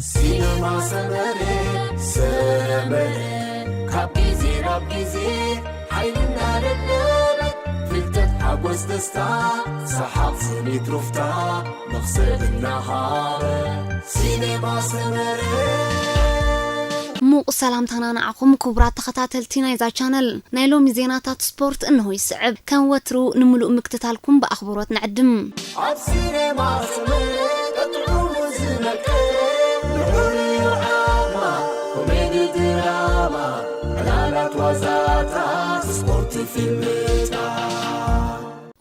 ሲነማ ሰመረ፣ ሰመረ፣ ካብ ግዜ ናብ ግዜ ሓይልና ለበበ፣ ፍልጠት፣ ሓጎስ፣ ደስታ፣ ሰሓቕ፣ ስኒት፣ ሩፍታ፣ መኽሰብ እናሃበ። ሲነማ ሰመረ። ሙቕ ሰላምታና ንዓኹም ክቡራት ተኸታተልቲ ናይዛ ቻነል። ናይ ሎሚ ዜናታት ስፖርት እንሆ ይስዕብ። ከም ወትሩ ንምሉእ ምክትታልኩም ብኣኽብሮት ንዕድም። ኣብ ሲነማ ሰመረ ጥዑሙ ዝመቀረ ልዑል ዓማ ኮሜዲ ድራማ ዕላላት ዋዛታት ስፖርት ፊልምታት።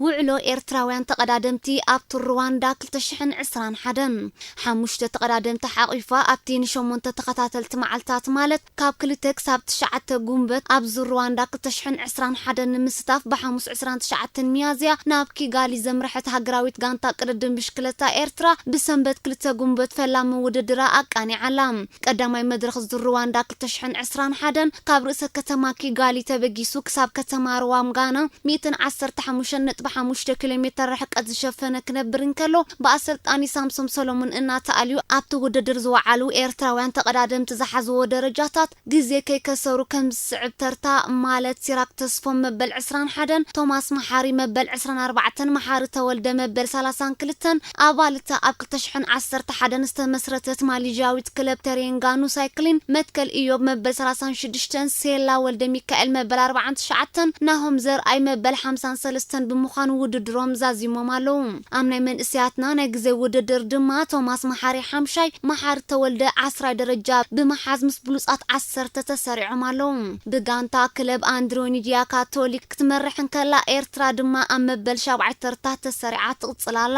ውዕሎ ኤርትራውያን ተቐዳደምቲ ኣብቲ ሩዋንዳ ክልተ ሽሕን ዕስራን ሓደን ሓሙሽተ ተቐዳደምቲ ሓቒፋ ኣብቲ ንሸሞንተ ተኸታተልቲ መዓልታት ማለት ካብ ክልተ ክሳብ ትሽዓተ ጉንበት ኣብ ዙር ሩዋንዳ ክልተ ሽሕን ዕስራን ሓደን ንምስታፍ ብሓሙስ ዕስራን ትሽዓተን ሚያዝያ ናብ ኪጋሊ ዘምረሐት ሃገራዊት ጋንታ ቅድድም ብሽክለታ ኤርትራ ብሰንበት ክልተ ጉንበት ፈላሚ ውድድራ ኣቃኒዓላ። ቀዳማይ መድረኽ ዙር ሩዋንዳ ክልተ ሽሕን ዕስራን ሓደን ካብ ርእሰ ከተማ ኪጋሊ ተበጊሱ ክሳብ ከተማ ሩዋምጋና ሚእትን ዓሰርተ ሓሙሽተን ነጥቢ ሓሙሽተ ኪሎ ሜተር ርሕቀት ዝሸፈነ ክነብር እንከሎ ብኣሰልጣኒ ሳምሶም ሰሎሙን እናተኣልዩ ኣብቲ ውድድር ዝወዓሉ ኤርትራውያን ተቐዳደምቲ ዝሓዝዎ ደረጃታት ግዜ ከይከሰሩ ከም ዝስዕብ ተርታ ማለት ሲራክ ተስፎም መበል ዕስራን ሓደን፣ ቶማስ መሓሪ መበል ዕስራን ኣርባዕተን፣ መሓሪ ተወልደ መበል ሰላሳን ክልተን ኣባልታ ኣብ ክልተ ሽሕን ዓሰርተ ሓደን ዝተመስረተት ማሊዥያዊት ክለብ ተሬንጋኑ ሳይክሊን መትከል ኢዮብ መበል ሰላሳን ሽዱሽተን፣ ሴላ ወልደ ሚካኤል መበል ኣርባዓን ትሽዓተን፣ ናሆም ዘርኣይ መበል ሓምሳን ሰለስተን ብምዃን ውድድሮም ዛዚሞም ኣለዉ። ኣብ ናይ መንእሰያትና ናይ ግዜ ውድድር ድማ ቶማስ መሓሪ ሓምሻይ፣ መሓሪ ተወልደ ዓስራይ ደረጃ ብምሓዝ ምስ ብሉጻት ዓሰርተ ተሰሪዖም ኣለዉ። ብጋንታ ክለብ ኣንድሮኒድያ ካቶሊክ ክትመርሕ እንከላ ኤርትራ ድማ ኣብ መበል ሻብዓይ ተርታ ተሰሪዓ ትቕጽል ኣላ።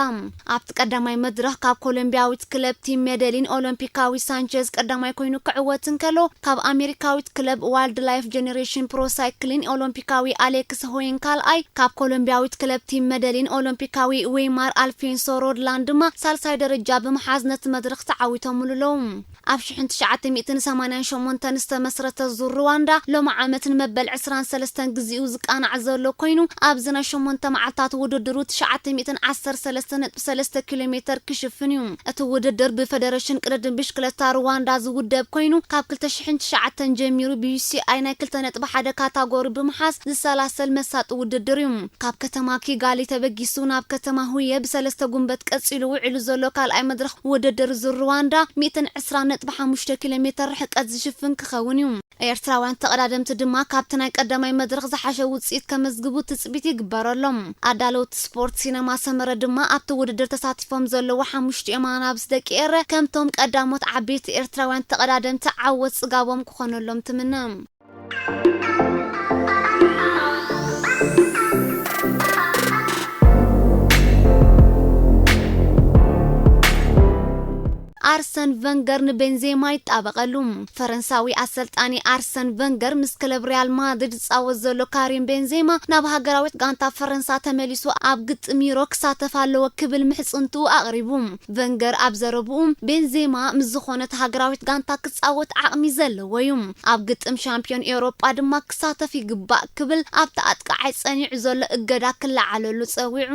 ኣብቲ ቀዳማይ መድረኽ ካብ ኮሎምቢያዊት ክለብ ቲም ሜደሊን ኦሎምፒካዊ ሳንቼዝ ቀዳማይ ኮይኑ ክዕወት እንከሎ ካብ ኣሜሪካዊት ክለብ ዋይልድ ላይፍ ጀነሬሽን ፕሮ ሳይክሊን ኦሎምፒካዊ ኣሌክስ ሆይን ካልኣይ፣ ካብ ኮሎምቢያዊት ክለብ ቲም መደሊን ኦሎምፒካዊ ዌይማር ኣልፌንሶ ሮድላን ድማ ሳልሳይ ደረጃ ብምሓዝ ነቲ መድረኽ ተዓዊቶምሉ ኣለዉ። ኣብ ሽሕን ትሽዓተ ሚእትን ሰማንያን ሸሞንተን ዝተመስረተ ዙር ሩዋንዳ ሎሚ ዓመት ንመበል ዕስራን ሰለስተን ግዜኡ ዝቃናዕ ዘሎ ኮይኑ ኣብዚ ናይ ሸሞንተ መዓልታት ውድድሩ ትሽዓተ ሚእትን ዓሰርተ ሰለስተ ነጥቢ ሰለስተ ኪሎ ሜተር ክሽፍን እዩ። እቲ ውድድር ብፈደረሽን ቅድድም ብሽክለታ ሩዋንዳ ዝውደብ ኮይኑ ካብ ክልተ ሽሕን ትሽዓተን ጀሚሩ ብዩሲኣይ ናይ ክልተ ነጥቢ ሓደ ካታጎሪ ብምሓዝ ዝሰላሰል መሳጢ ውድድር እዩ። ካብ ከተማ ኪጋሊ ተበጊሱ ናብ ከተማ ሁየ ብሰለስተ ጉንበት ቀጺሉ ውዒሉ ዘሎ ካልኣይ መድረኽ ውድድር ዙር ሩዋንዳ ሚእትን ዕስራን ነጥቢ ሓሙሽተ ኪሎ ሜተር ርሕቀት ዝሽፍን ክኸውን እዩ። ኤርትራውያን ተቐዳደምቲ ድማ ካብቲ ናይ ቀዳማይ መድረኽ ዝሓሸ ውጽኢት ከመዝግቡ ትጽቢት ይግበረሎም። ኣዳለውቲ ስፖርት ሲነማ ሰመረ ድማ ኣብቲ ውድድር ተሳቲፎም ዘለዉ ሓሙሽቲኦም ኣናብስ ደቂ ኤረ ከምቶም ቀዳሞት ዓበይቲ ኤርትራውያን ተቐዳደምቲ ዓወት ጽጋቦም ክኾነሎም ትምነ። ኣርሰን ቨንገር ንቤንዜማ ይጣበቐሉ። ፈረንሳዊ ኣሰልጣኒ ኣርሰን ቨንገር ምስ ክለብ ሪያል ማድሪድ ዝጻወት ዘሎ ካሪም ቤንዜማ ናብ ሃገራዊት ጋንታ ፈረንሳ ተመሊሱ ኣብ ግጥም ዩሮ ክሳተፍ ኣለዎ ክብል ምሕጽንትኡ ኣቕሪቡ። ቨንገር ኣብ ዘረብኡ ቤንዜማ ምስ ዝኾነት ሃገራዊት ጋንታ ክጻወት ዓቕሚ ዘለዎ እዩ። ኣብ ግጥም ሻምፒዮን ኤውሮጳ ድማ ክሳተፍ ይግባእ ክብል ኣብቲ ኣጥቃዓይ ጸኒዑ ዘሎ እገዳ ክለዓለሉ ጸዊዑ።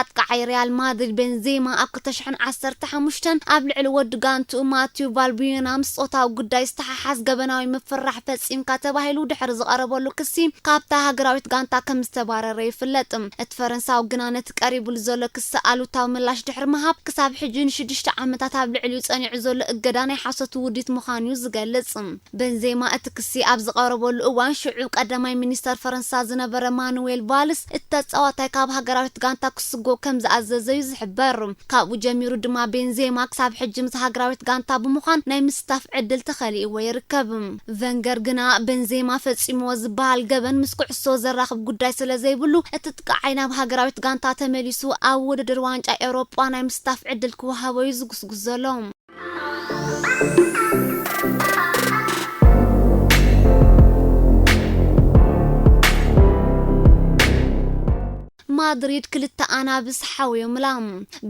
ኣጥቃዓይ ሪያል ማድሪድ ቤንዜማ ኣብ ክልተ ሽሕን ዓሰርተ ሓሙሽተን ኣብ ልዕሊ ወዲ ጋንትኡ ማቲዩ ቫልቡየና ምስ ጾታዊ ጉዳይ ዝተሓሓዝ ገበናዊ ምፍርራሕ ፈጺምካ ተባሂሉ ድሕሪ ዝቐረበሉ ክሲ ካብታ ሃገራዊት ጋንታ ከም ዝተባረረ ይፍለጥ። እቲ ፈረንሳዊ ግና ነቲ ቀሪቡሉ ዘሎ ክሲ ኣሉታዊ ምላሽ ድሕሪ ምሃብ ክሳብ ሕጂ ንሽዱሽተ ዓመታት ኣብ ልዕሊኡ ጸኒዑ ዘሎ እገዳ ናይ ሓሶት ውዲት ምዃኑ እዩ ዝገልጽ። ቤንዜማ እቲ ክሲ ኣብ ዝቐረበሉ እዋን ሽዑ ቀዳማይ ሚኒስተር ፈረንሳ ዝነበረ ማኑዌል ቫልስ እቲ ተጻዋታይ ካብ ሃገራዊት ጋንታ ክስጎ ከም ዝኣዘዘ እዩ ዝሕበር። ካብኡ ጀሚሩ ድማ ቤንዜማ ክሳብ ሕጂ ምስ ሃገራዊት ጋንታ ብምዃን ናይ ምስታፍ ዕድል ተኸሊእዎ ይርከብ። ቨንገር ግና ቤንዜማ ፈጺምዎ ዝበሃል ገበን ምስ ኩዕሶ ዘራኽብ ጉዳይ ስለ ዘይብሉ እቲ ጥቃዓይ ናብ ሃገራዊት ጋንታ ተመሊሱ ኣብ ውድድር ዋንጫ ኤውሮጳ ናይ ምስታፍ ዕድል ክወሃቦ እዩ ዝጉስጉስ ዘሎ። ማድሪድ ክልተ ኣናብስ ሓውዮምላ።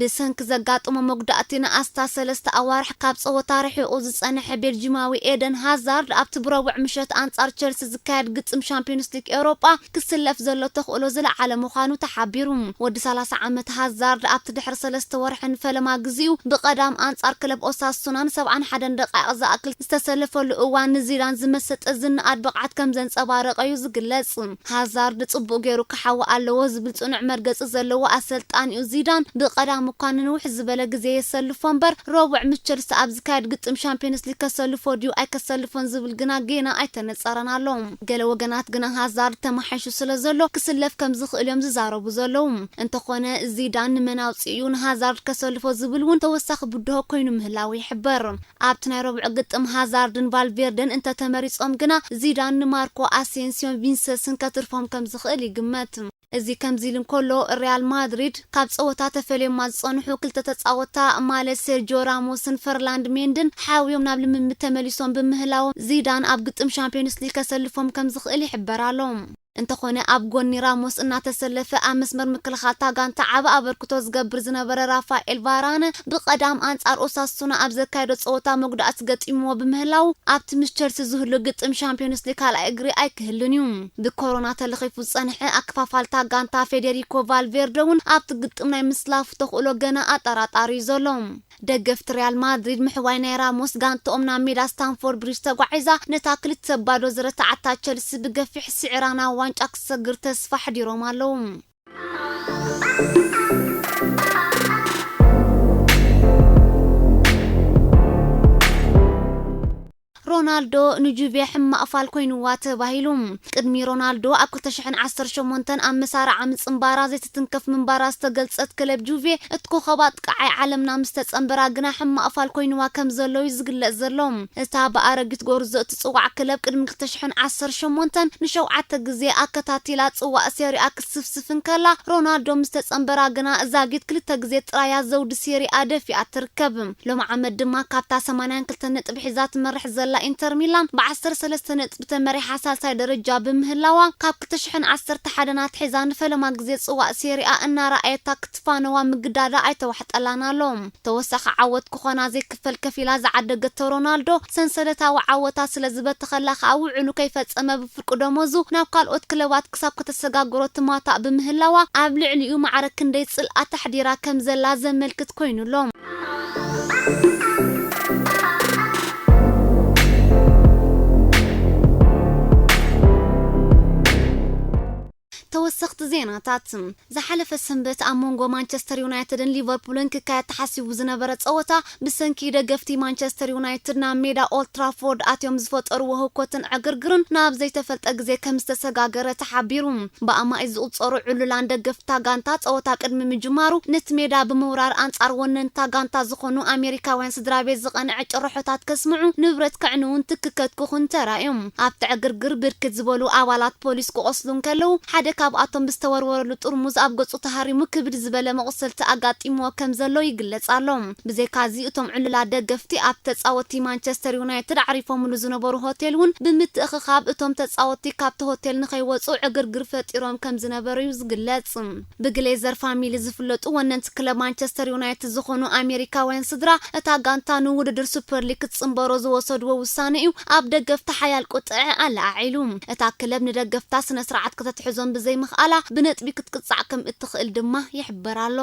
ብሰንኪ ዘጋጠሞ መጉዳእቲ ንኣስታት ሰለስተ ኣዋርሕ ካብ ጸወታ ርሒቑ ዝጸንሐ ቤልጂማዊ ኤደን ሃዛርድ ኣብቲ ብረቡዕ ምሸት ኣንጻር ቸልሲ ዝካየድ ግጥም ሻምፒዮንስ ሊግ ኤውሮጳ ክስለፍ ዘሎ ተኽእሎ ዝለዓለ ምዃኑ ተሓቢሩ። ወዲ ሰላሳ ዓመት ሃዛርድ ኣብቲ ድሕሪ ሰለስተ ወርሒ ንፈለማ ግዜኡ ብቐዳም ኣንጻር ክለብ ኦሳሱና ንሰብዓን ሓደን ደቃይቕ ዝኣክል ዝተሰለፈሉ እዋን ንዚዳን ዝመሰጠ ዝነኣድ ብቕዓት ከም ዘንጸባረቐ እዩ ዝግለጽ። ሃዛርድ ጽቡቕ ገይሩ ክሓዊ ኣለዎ ዝብል ጽኑዕ መርገጺ ዘለዎ ኣሰልጣኒኡ ዚዳን ብቐዳም እኳ ንንውሕ ዝበለ ግዜ የሰልፎ እምበር ረቡዕ ምስ ቸልሲ ኣብ ዝካየድ ግጥም ሻምፒዮንስ ሊግ ከሰልፎ ድዩ ኣይከሰልፎን ዝብል ግና ጌና ኣይተነጸረን ኣሎ። ገለ ወገናት ግና ሃዛርድ ተመሓይሹ ስለ ዘሎ ክስለፍ ከም ዝኽእል እዮም ዝዛረቡ ዘለዉ። እንተኾነ ዚዳን ንመን ኣውጺኡ ንሃዛርድ ከሰልፎ ዝብል እውን ተወሳኺ ብድሆ ኮይኑ ምህላዉ ይሕበር። ኣብቲ ናይ ረቡዕ ግጥም ሃዛርድን ቫልቬርደን እንተተመሪጾም ግና ዚዳን ንማርኮ ኣሴንሲዮን ቪንሰስን ከትርፎም ከም ዝኽእል ይግመት። እዚ ከምዚ ኢሉ እንከሎ ሪያል ማድሪድ ካብ ጸወታ ተፈልዮማ ዝጸንሑ ክልተ ተጻወታ ማለት ሴርጂዮ ራሞስን ፈርላንድ ሜንድን ሓውዮም ናብ ልምምድ ተመሊሶም ብምህላዎም ዚዳን ኣብ ግጥም ሻምፒዮንስ ሊግ ከሰልፎም ከም ዝኽእል ይሕበር ኣሎ። እንተኾነ ኣብ ጎኒ ራሞስ እናተሰለፈ ኣብ መስመር ምክልኻል እታ ጋንታ ዓቢ ኣበርክቶ ዝገብር ዝነበረ ራፋኤል ቫራነ ብቐዳም ኣንጻር ኦሳሱና ኣብ ዘካየዶ ጸወታ መጉዳእቲ ገጢምዎ ብምህላው ኣብቲ ምስ ቸልሲ ዝህሉ ግጥም ሻምፒዮንስ ሊግ ካልኣይ እግሪ ኣይክህልን እዩ። ብኮሮና ተለኺፉ ዝጸንሐ ኣከፋፋልታ ጋንታ ፌዴሪኮ ቫልቬርደ እውን ኣብቲ ግጥም ናይ ምስላፉ ተኽእሎ ገና ኣጠራጣሪ እዩ ዘሎ። ደገፍቲ ሪያል ማድሪድ ምሕዋይ ናይ ራሞስ ጋንትኦም ናብ ሜዳ ስታንፎርድ ብሪጅ ተጓዒዛ ነታ ክልተ ባዶ ዝረታዓታ ቸልሲ ብገፊሕ ስዒራ ናብ ዋንጫ ክትሰግር ተስፋ ኣሕዲሮም ኣለዉ። ሮናልዶ ንጁቬ ሕማቕ ፋል ኮይንዋ ተባሂሉ። ቅድሚ ሮናልዶ ኣብ ክልተ ሽሕን ዓሰርተ ሸሞንተን ኣብ መሳርዓ ምጽንባራ ዘይትትንከፍ ምንባራ ዝተገልጸት ክለብ ጁቬ እቲ ኮኸብ ኣጥቃዓይ ዓለምና ምስ ተጸንበራ ግና ሕማቕ ፋል ኮይንዋ ከም ዘሎ እዩ ዝግለጽ ዘሎ። እታ ብኣረጊት ጎርዞ እትጽዋዕ ክለብ ቅድሚ ክልተ ሽሕን ዓሰርተ ሸሞንተን ንሸውዓተ ግዜ ኣከታቲላ ጽዋእ ሴሪኣ ክትስፍስፍ እንከላ ሮናልዶ ምስ ተጸንበራ ግና ዛጊት ክልተ ግዜ ጥራያ ዘውዲ ሴሪኣ ደፊኣ ትርከብ። ሎም ዓመት ድማ ካብታ ሰማንያን ክልተን ነጥቢ ሒዛ ትመርሕ ዘላ ኢንተር ሚላን ብዓሰርተ ሰለስተ ነጥቢ ተመሪሓ ሳልሳይ ደረጃ ብምህላዋ ካብ ክልተ ሽሕን ዓሰርተ ሓደን ኣትሒዛ ንፈለማ ግዜ ጽዋእ ሴሪኣ እናረኣየታ ክትፋነዋ ምግዳዳ ኣይተዋሕጠላን ኣሎ። ተወሳኺ ዓወት ክኾና ዘይክፈል ከፊላ ዝዓደገቶ ሮናልዶ ሰንሰለታዊ ዓወታ ስለ ዝበተኸላ ከኣ ውዕሉ ከይፈጸመ ብፍርቂ ደሞዙ ናብ ካልኦት ክለባት ክሳብ ከተሰጋግሮ ትማታእ ብምህላዋ ኣብ ልዕሊኡ ማዕረ ክንደይ ጽልኣት ኣሕዲራ ከም ዘላ ዘመልክት ኮይኑሎ። ተወሰኽቲ ዜናታት። ዝሓለፈ ሰንበት ኣብ መንጎ ማንቸስተር ዩናይትድን ሊቨርፑልን ክካየድ ተሓሲቡ ዝነበረ ጸወታ ብሰንኪ ደገፍቲ ማንቸስተር ዩናይትድ ናብ ሜዳ ኦልድ ትራፎርድ ኣትዮም ዝፈጠርዎ ህውከትን ዕግርግርን ናብ ዘይተፈልጠ ግዜ ከም ዝተሰጋገረ ተሓቢሩ። ብኣማኢት ዝቑጸሩ ዕሉላን ደገፍታ ጋንታ ጸወታ ቅድሚ ምጅማሩ ነቲ ሜዳ ብምውራር ኣንጻር ወነንታ ጋንታ ዝኾኑ ኣሜሪካውያን ስድራ ቤት ዝቐንዐ ጭርሖታት ከስምዑ፣ ንብረት ከዕንዉን ትኪ ከትኩኹን ተራእዮም። ኣብቲ ዕግርግር ብርክት ዝበሉ ኣባላት ፖሊስ ክቖስሉ እንከለዉ፣ ሓደ ካብኣቶም ብዝተወርወረሉ ጥርሙዝ ኣብ ገጹ ተሃሪሙ ክብድ ዝበለ መቑሰልቲ ኣጋጢምዎ ከም ዘሎ ይግለጽ ኣሎ። ብዘይካዚ እቶም ዕሉላት ደገፍቲ ኣብ ተጻወትቲ ማንቸስተር ዩናይትድ ኣዕሪፎምሉ ዝነበሩ ሆቴል እውን ብምትእኽኻብ እቶም ተጻወትቲ ካብቲ ሆቴል ንኸይወጹ ዕግርግር ፈጢሮም ከም ዝነበሩ እዩ ዝግለጽ። ብግሌዘር ፋሚሊ ዝፍለጡ ወነንቲ ክለብ ማንቸስተር ዩናይትድ ዝኾኑ ኣሜሪካውያን ስድራ እታ ጋንታ ንውድድር ሱፐር ሊግ ክትጽንበሮ ዝወሰድዎ ውሳነ እዩ ኣብ ደገፍታ ሓያል ቁጥዐ ኣለዓዒሉ። እታ ክለብ ንደገፍታ ስነ ስርዓት ከተትሕዞም ብዘይምኽኣላ ብነጥቢ ክትቅጻዕ ከም እትኽእል ድማ ይሕበር ኣሎ።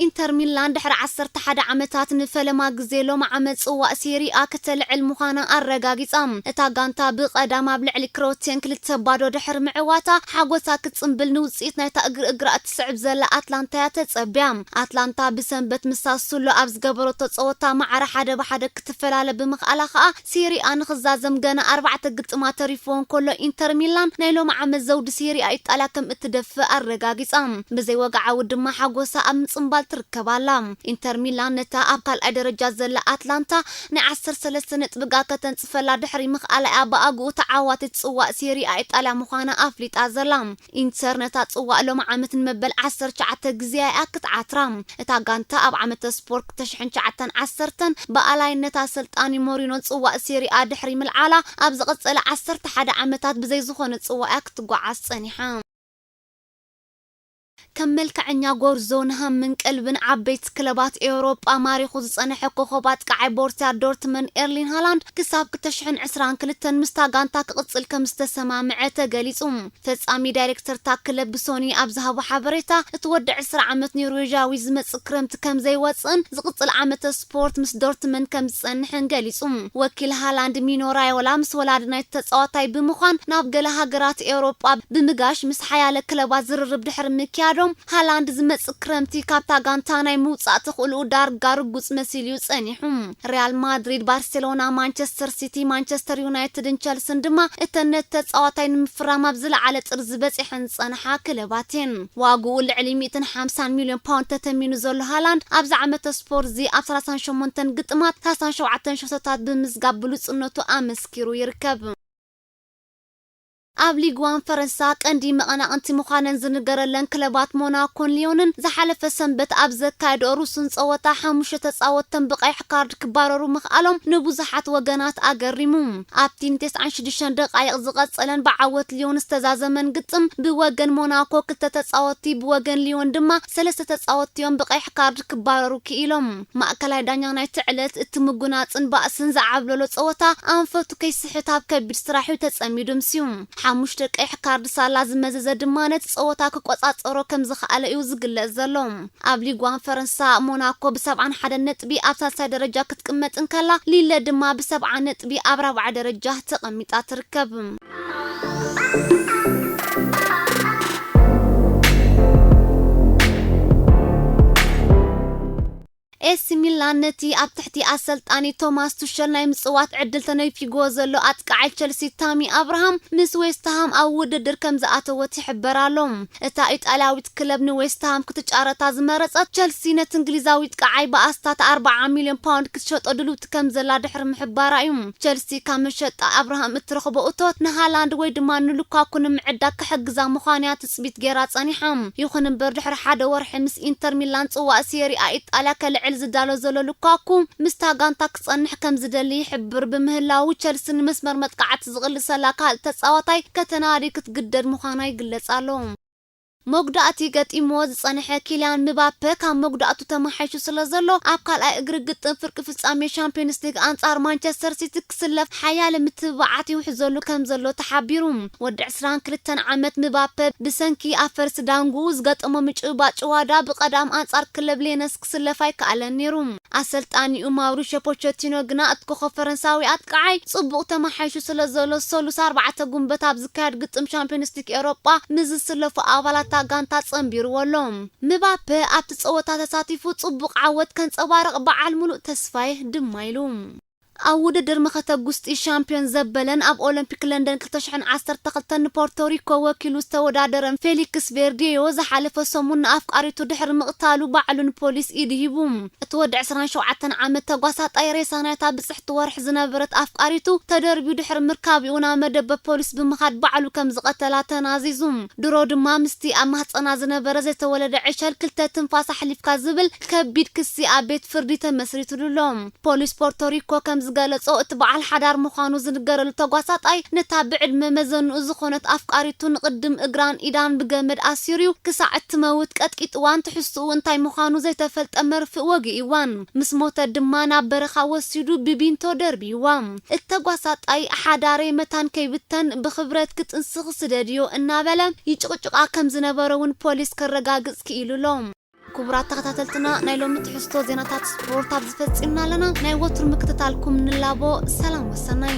ኢንተር ሚላን ድሕሪ ዓሰርተ ሓደ ዓመታት ንፈለማ ግዜ ሎም ዓመት ጽዋእ ሴሪኣ ከተልዕል ምዃና ኣረጋጊጻ። እታ ጋንታ ብቐዳም ኣብ ልዕሊ ክሮቲየን ክልተ ባዶ ድሕሪ ምዕዋታ ሓጎሳ ክትጽንብል ንውጽኢት ናይታ እግሪ እግራ እትስዕብ ዘላ ኣትላንታ እያ ተጸብያ። ኣትላንታ ብሰንበት ምስ ሳሱሎ ኣብ ዝገበረቶ ጸወታ ማዕረ ሓደ ብሓደ ክትፈላለ ብምኽኣላ ከኣ ሴሪኣ ንኽዛዘም ገና ኣርባዕተ ግጥማት ተሪፍዎ እንከሎ ኢንተር ሚላን ናይ ሎም ዓመት ዘውዲ ሴሪኣ ኢጣልያ ከም እትደፍእ ኣረጋጊጻ። ብዘይ ወግዓዊ ድማ ሓጎሳ ኣብ ምጽንባል ትርከብ። ትርከብ ኣላ። ኢንተር ሚላን ነታ ኣብ ካልኣይ ደረጃ ዘላ ኣትላንታ ናይ ዓሰርተ ሰለስተ ነጥቢ ጋግ ከተንጽፈላ ድሕሪ ምኽኣላ እያ ብኣግኡ ተዓዋቲት ጽዋእ ሴሪ A ኢጣልያ ምዃና ኣፍሊጣ ዘላ። ኢንተር ነታ ጽዋእ ሎሚ ዓመት ንመበል ዓሰርተ ትሽዓተ ግዜ እያ ክትዓትራ። እታ ጋንታ ኣብ ዓመተ ስፖርት ክልተ ሽሕን ትሽዓተን ዓሰርተን ብኣላይነት ኣሰልጣኒ ሞሪኖ ጽዋእ ሴሪ A ድሕሪ ምልዓላ፣ ኣብ ዝቐጸለ ዓሰርተ ሓደ ዓመታት ብዘይ ዝኾነ ጽዋእ እያ ክትጓዓዝ ጸኒሓ። ከም መልክዐኛ ጎርዞ ንሃምን ቀልብን ዓበይቲ ክለባት ኤውሮጳ ማሪኹ ዝጸንሐ ኮኾብ ኣጥቃዓይ ቦርሲያ ዶርትመንድ ኤርሊን ሃላንድ ክሳብ ክልተ ሽሕን ዕስራን ክልተን ምስታ ጋንታ ክቕጽል ከም ዝተሰማምዐ ተገሊጹ። ፈጻሚ ዳይሬክተር እታ ክለብ ብሶኒ ኣብ ዝሃቦ ሓበሬታ፣ እቲ ወዲ ዕስራ ዓመት ኖርዌዥያዊ ዝመጽእ ክረምቲ ከም ዘይወጽእን ዝቕጽል ዓመተ ስፖርት ምስ ዶርትመንድ ከም ዝጸንሕን ገሊጹ። ወኪል ሃላንድ ሚኖ ራዮላ ምስ ወላዲ ናይቲ ተጻዋታይ ብምዃን ናብ ገለ ሃገራት ኤውሮጳ ብምጋሽ ምስ ሓያለ ክለባት ዝርርብ ድሕሪ ምክያዶም፣ ሃላንድ ዝመጽእ ክረምቲ ካብታ ጋንታ ናይ ምውጻእ ተኽእልኡ ዳርጋ ርጉጽ መሲሉ እዩ ጸኒሑ። ሪያል ማድሪድ፣ ባርሴሎና፣ ማንቸስተር ሲቲ፣ ማንቸስተር ዩናይትድን ቸልስን ድማ እተን ነቲ ተጻዋታይ ንምፍራም ኣብ ዝለዓለ ጥርዚ በጺሐን ዝጸንሓ ክለባት እየን። ዋግኡ ልዕሊ ሚእትን ሓምሳን ሚልዮን ፓውንድ ተተሚኑ ዘሎ ሃላንድ ኣብዚ ዓመተ ስፖርት እዚ ኣብ ሰላሳን ሸሞንተን ግጥማት ሰላሳን ሸውዓተን ሸቶታት ብምዝጋብ ብሉጽነቱ ኣመስኪሩ ይርከብ። ኣብ ሊግ ዋን ፈረንሳ ቀንዲ መቐናቕንቲ ምዃነን ዝንገረለን ክለባት ሞናኮን ሊዮንን ዝሓለፈ ሰንበት ኣብ ዘካየድኦ ርሱን ጸወታ ሓሙሽተ ተጻወትተን ብቐይሕ ካርድ ክባረሩ ምኽኣሎም ንብዙሓት ወገናት ኣገሪሙ። ኣብቲ ንተስዓን ሽዱሽተን ደቓይቕ ዝቐጸለን ብዓወት ሊዮን ዝተዛዘመን ግጥም ብወገን ሞናኮ ክልተ ተጻወትቲ ብወገን ሊዮን ድማ ሰለስተ ተጻወትቲ እዮም ብቐይሕ ካርድ ክባረሩ ክኢሎም። ማእከላይ ዳኛ ናይቲ ዕለት እቲ ምጉናጽን ባእስን ዝዓብለሎ ጸወታ ኣንፈቱ ከይስሕት ኣብ ከቢድ ስራሕ እዩ ተጸሚዱ ኣምስዩ። ሓሙሽተ ቀይሕ ካርድ ሳላ ዝመዘዘ ድማ ነቲ ጸወታ ክቆጻጸሮ ከም ዝኸኣለ እዩ ዝግለጽ ዘሎ። ኣብ ሊግ ዋን ፈረንሳ ሞናኮ ብሰብዓን ሓደን ነጥቢ ኣብ ሳልሳይ ደረጃ ክትቅመጥ እንከላ፣ ሊለ ድማ ብሰብዓ ነጥቢ ኣብ ራብዓይ ደረጃ ተቐሚጣ ትርከብ። ኤሲ ሚላን ነቲ ኣብ ትሕቲ ኣሰልጣኒ ቶማስ ቱሸል ናይ ምጽዋት ዕድል ተነፊግዎ ዘሎ ኣጥቃዓይ ቸልሲ ታሚ ኣብርሃም ምስ ዌስትሃም ኣብ ውድድር ከም ዝኣተወት ይሕበር ኣሎ። እታ ኢጣልያዊት ክለብ ንዌስትሃም ክትጫረታ ዝመረጸት ቸልሲ ነቲ እንግሊዛዊ ኣጥቃዓይ ብኣስታት ኣርብዓ ሚልዮን ፓውንድ ክትሸጦ ድልውቲ ከም ዘላ ድሕሪ ምሕባራ እዩ። ቸልሲ ካብ መሸጣ ኣብርሃም እትረኽቦ እቶት ንሃላንድ ወይ ድማ ንሉካኩ ንምዕዳግ ክሕግዛ ምዃኑ እያ ትጽቢት ገይራ ጸኒሓ። ይኹን እምበር ድሕሪ ሓደ ወርሒ ምስ ኢንተር ሚላን ጽዋእ ሴሪ A ኢጣልያ ከልዕል ዝዳሎ ዘሎ ሉካኩ ምስታ ጋንታ ክጸንሕ ከም ዝደሊ ይሕብር ብምህላዉ ቸልሲ ንመስመር መጥቃዕቲ ዝቕልሰላ ካልእ ተጻዋታይ ከተናዲ ክትግደድ ምዃና ይግለጽ ኣሎ። መጉዳእቲ ገጢምዎ ዝጸንሐ ኪልያን ምባፐ ካብ መጉዳእቱ ተመሓይሹ ስለ ዘሎ ኣብ ካልኣይ እግሪ ግጥም ፍርቂ ፍጻሜ ሻምፒዮንስ ሊግ ኣንጻር ማንቸስተር ሲቲ ክስለፍ ሓያለ ምትብባዓት ይውሕዘሉ ከም ዘሎ ተሓቢሩ። ወዲ ዕስራን ክልተን ዓመት ምባፐ ብሰንኪ ኣብ ፈርሲ ዳንጉ ዝገጠሞ ምጭብባጥ ጭዋዳ ብቐዳም ኣንጻር ክለብ ሌነስ ክስለፍ ኣይከኣለን ነይሩ። ኣሰልጣኒኡ ማውሪሾ ፖቸቲኖ ግና እቲ ኮኸብ ፈረንሳዊ ኣጥቃዓይ ጽቡቕ ተመሓይሹ ስለ ዘሎ ሰሉስ ኣርባዕተ ጉንበት ኣብ ዝካየድ ግጥም ሻምፒዮንስ ሊግ ኤውሮጳ ምስ ዝስለፉ ኣባላት እታ ጋንታ ጸንቢርዎ ኣሎ። ምባፔ ኣብቲ ጸወታ ተሳቲፉ ጽቡቕ ዓወት ከንጸባርቕ በዓል ምሉእ ተስፋየ ድማ ኢሉ። ኣብ ውድድር መኸተ ጉስጢ ሻምፒዮን ዘበለን ኣብ ኦሎምፒክ ለንደን ክልተ ሽሕን ዓሰርተ ክልተን ንፖርቶሪኮ ወኪሉ ዝተወዳደረን ፌሊክስ ቬርዲዮ ዝሓለፈ ሰሙን ንኣፍቃሪቱ ድሕሪ ምቕታሉ ባዕሉ ንፖሊስ ኢዱ ሂቡ። እቲ ወዲ ዕስራን ሸውዓተን ዓመት ተጓሳጣይ ሬሳ ናይታ ብጽሕቲ ወርሒ ዝነበረት ኣፍቃሪቱ ተደርብዩ ድሕሪ ምርካቢኡ ናብ መደበር ፖሊስ ብምኻድ ባዕሉ ከም ዝቐተላ ተናዚዙ። ድሮ ድማ ምስቲ ኣብ ማህጸና ዝነበረ ዘይተወለደ ዕሸል ክልተ ትንፋስ ኣሕሊፍካ ዝብል ከቢድ ክሲ ኣብ ቤት ፍርዲ ተመስሪቱሉ ኣሎ። ፖሊስ ፖርቶሪኮ ከም ዝገለጾ፣ እቲ በዓል ሓዳር ምዃኑ ዝንገረሉ ተጓሳጣይ ነታ ብዕድመ መዘንኡ ዝኾነት ኣፍቃሪቱ ንቕድም እግራን ኢዳን ብገመድ ኣሲሩ'ዩ ክሳዕ እትመውት ቀጥቂጥዋን ትሕዝትኡ እንታይ ምዃኑ ዘይተፈልጠ መርፍእ ወጊእዋን። ምስ ሞተት ድማ ናብ በረኻ ወሲዱ ብቢንቶ ደርብይዋ። እተጓሳጣይ ሓዳረይ መታን ከይብተን ብኽብረት ክጥንሲ ክስደድዮ እናበለ ይጭቕጭቓ ከም ዝነበረ እውን ፖሊስ ከረጋግጽ ክኢሉ ኣሎ። ክቡራት ተኸታተልትና፣ ናይ ሎሚ ትሕዝቶ ዜናታት ስፖርት ኣብዚ ፈጺምና ኣለና። ናይ ወትሩ ምክትታልኩም ንላቦ። ሰላም ወሰናይ።